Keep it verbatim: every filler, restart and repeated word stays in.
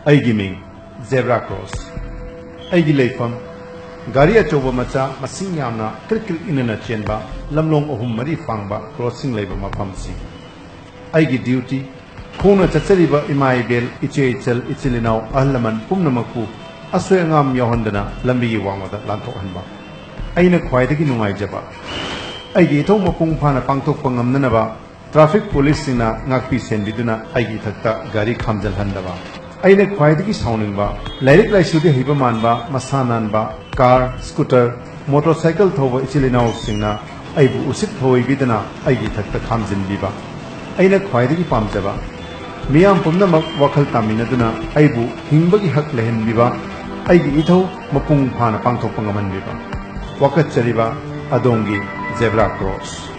ꯑꯩꯒꯤ ꯃꯤꯡ zebra cross. ꯑꯩꯒꯤ ꯂꯩꯐꯝ ꯒꯥꯔꯤ ꯑꯆꯧꯕ ꯃꯆꯥ ꯃꯁꯤꯡ ꯌꯥꯝꯅ ꯀ꯭ꯔꯤꯛ ꯀ꯭ꯔꯤꯛ ꯏꯅꯅ ꯆꯦꯟꯕ ꯂꯝꯂꯣꯡ ꯑꯍꯨꯝ ꯃꯔꯤ ꯐꯥꯡꯕ ꯀ꯭ꯔꯣꯁꯁꯤꯡ ꯂꯩꯕ ꯃꯐꯝꯁꯤ꯫ ꯑꯩꯒꯤ ꯗ꯭ꯌꯨꯇꯤ ꯈꯣꯡꯅ ꯆꯠꯆꯔꯤꯕ ꯏꯃꯥ ꯏꯕꯦꯜ, ꯏꯆꯦ ꯏꯆꯜ, ꯏꯆꯤꯜ ꯏꯅꯥꯎ, ꯑꯍꯜ ꯂꯃꯟ ꯄꯨꯝꯅꯃꯛꯄꯨ ꯑꯁꯣꯏ ꯑꯉꯥꯝ ꯌꯥꯎꯍꯟꯗꯅ ꯂꯝꯕꯤꯒꯤ ꯋꯥꯡꯃꯗ ꯂꯥꯟꯊꯣꯛꯍꯟꯕ꯫ ꯑꯩꯅ ꯈ꯭ꯋꯥꯏꯗꯒꯤ ꯅꯨꯡꯉꯥꯏꯖꯕ ꯑꯩꯒꯤ ꯏꯊꯧ ꯃꯄꯨꯡ ꯐꯥꯅ ꯄꯥꯡꯊꯣꯛꯄ ꯉꯝꯅꯅꯕ ꯇ꯭ꯔꯥꯐꯤꯛ ꯄꯨꯂꯤꯁꯁꯤꯡꯅ ꯉꯥꯛꯄꯤ ꯁꯦꯟꯕꯤꯗꯨꯅ ꯑꯩꯒꯤ ꯏꯊꯛꯇ ꯒꯥꯔꯤ ꯈꯥꯝꯖꯤꯜꯍꯟꯗꯕ꯫ ꯑꯩꯅ ꯈ꯭ꯋꯥꯏꯗꯒꯤ ꯁꯥꯎꯅꯤꯡꯕ, ꯂꯥꯏꯔꯤꯛ ꯂꯥꯏꯁꯨꯗꯤ ꯍꯩꯕ ꯃꯥꯟꯕ, ꯃꯁꯥ ꯅꯥꯟꯕ, ꯀꯥꯔ, ꯁ꯭ꯀꯨꯇꯔ, ꯃꯣꯇꯣꯔꯁꯥꯏꯀꯜ ꯊꯧꯕ ꯏꯆꯤꯜ ꯏꯅꯥꯎꯁꯤꯡꯅ ꯑꯩꯕꯨ ꯎꯁꯤꯠ ꯊꯧꯑꯣꯏꯕꯤꯗꯅ ꯑꯩꯒꯤ ꯏꯊꯛꯇ ꯈꯥꯝꯖꯤꯟꯕꯤꯕ꯫ ꯑꯩꯅ ꯈ꯭ꯋꯥꯏꯗꯒꯤ ꯄꯥꯝꯖꯕ, ꯃꯤꯌꯥꯝ ꯄꯨꯝꯅꯃꯛ ꯋꯥꯈꯜ ꯇꯥꯃꯤꯟꯅꯗꯨꯅ ꯑꯩꯕꯨ ꯍꯤꯡꯕꯒꯤ ꯍꯛ ꯂꯩꯍꯟꯕꯤꯕ, ꯑꯩꯒꯤ ꯏꯊꯧ ꯃꯄꯨꯡ ꯐꯥꯅ ꯄꯥꯡꯊꯣꯛꯄ ꯉꯝꯍꯟꯕꯤꯕ꯫ ꯋꯥꯀꯠꯆꯔꯤꯕ ꯑꯗꯣꯝꯒꯤ ꯖꯦꯕ꯭ꯔꯥ ꯀ꯭ꯔꯣꯁ꯫